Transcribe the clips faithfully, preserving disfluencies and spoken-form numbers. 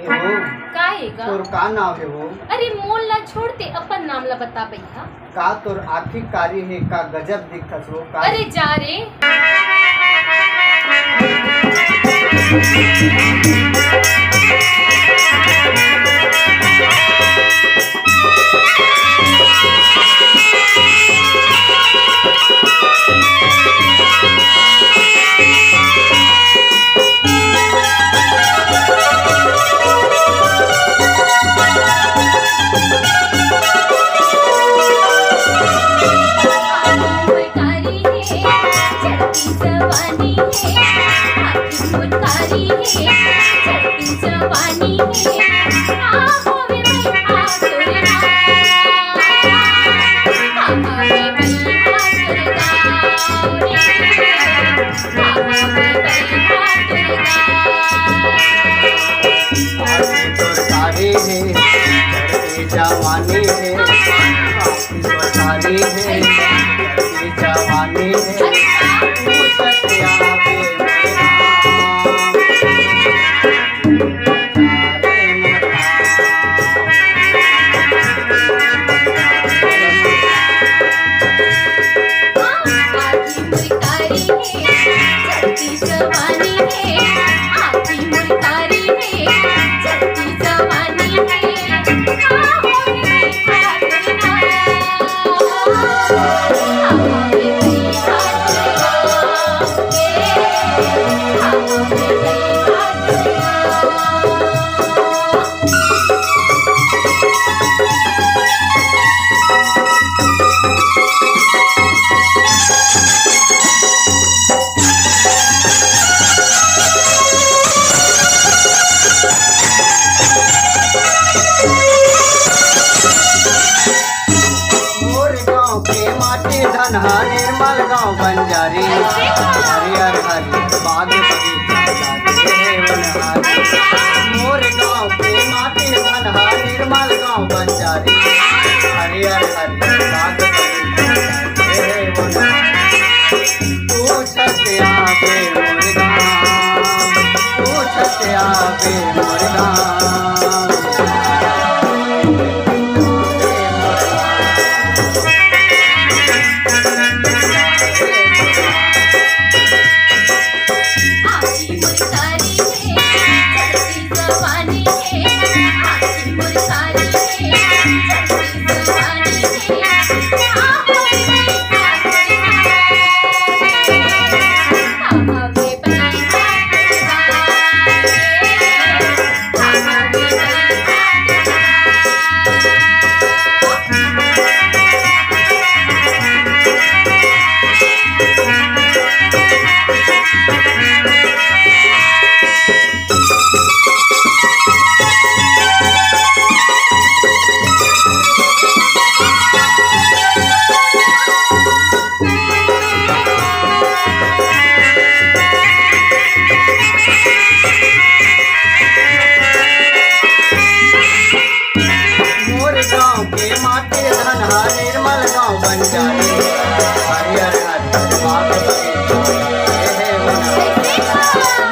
हो? का हे गा? तोर का नाव हे वो? अरे मोर ला छोड़, ते अपन नाम ला बता भैया। का तोर आँखी कारी हे, का गजब दिखत हो का? अरे जा रे। आँखी तोर कारी हे, झरके जवानी हे। आँखी तोर कारी हे, झरके जवानी हे। तू सत्या बे मोर राम। मोर गाँव के माटी धनहा, निर्मल गाँव बंजारी। हरियर हरियर बाग बगीचा लागे हे वनहारी। मोर गाँव के माटी धनहा, निर्मल गाँव बंजारी। हरियर हरियर बाग बगीचा लागे हे वनहारी। पूछत आबे मोर गाँव, पूछत आबे मोर गाँव। मोर गाँव के माटी धनहा, निर्मल गाँव बंजारी। हरियर हरियर बाग बगीचा हे वनहारी।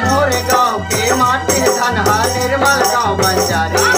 मोर गाँव के माटी धनहा, निर्मल गाँव बंजारी।